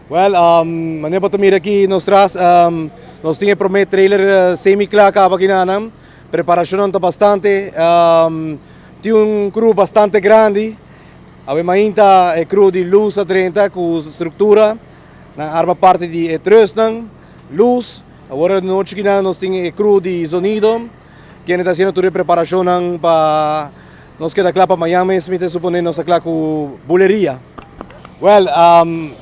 Well, manera bo ta mira aki nos tras, nos tin e prome trailer semi kla kaba aki nan. Preparashonnan ta bastante, tin un crew bastante grandi. Awe mainta e crew di luz a drenta ku struktura, nan arma parti di e trusnan, luz. Awor anochi aki nan nos tin e crew di zonido, kende ta hasiendo tur e preparashonnan pa nos keda kla pa mañan mes, mi ta supone nos ta kla ku buleria. Well,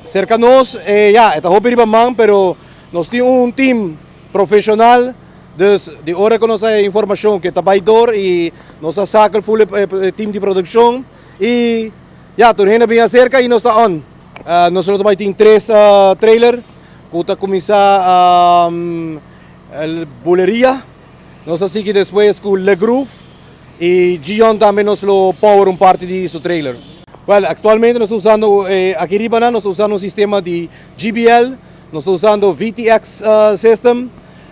serka nos, ya, e ta hopi riba man, pero nos tin un team profesional, dus di ora ku nos haya informashon ku e ta bai dor i nos a saka full e team di produkshon i ya, tur hende a bin aserka i nos ta on. Nos lo ta bai tin tres trailer ku ta kuminsá Buleria, nos ta sigui despues ku Le Groove i Gion tambe nos lo power un parti di su trailer. Well, aktualmente nos ta usando aki riba nan nos ta usando un sistema di JBL, nos ta usando VTX system,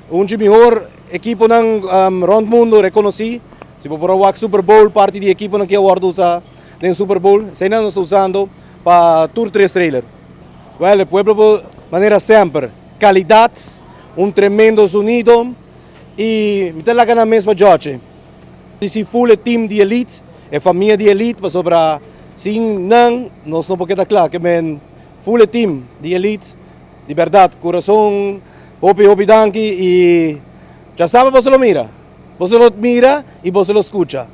un dje mihor ekiponan rond mundo rekonosí. Si bo por a wak Super Bowl, parti di ekiponan ki a wòrdu usá den Super Bowl, eseinan nos ta usando pa tur tres trailer. Well, e pueblo por manera semper, kalidat, un tremendo zonido i mi ta laga nan mes pa jòche. Si full e team di Elite, e famia di Elite, pasobra sin nan nos no por keda kla. Ke men full e team di Elite, di bèrdat, kurason, hopi hopi danki i djasabra boso lo mira, boso lo mira i boso lo skucha.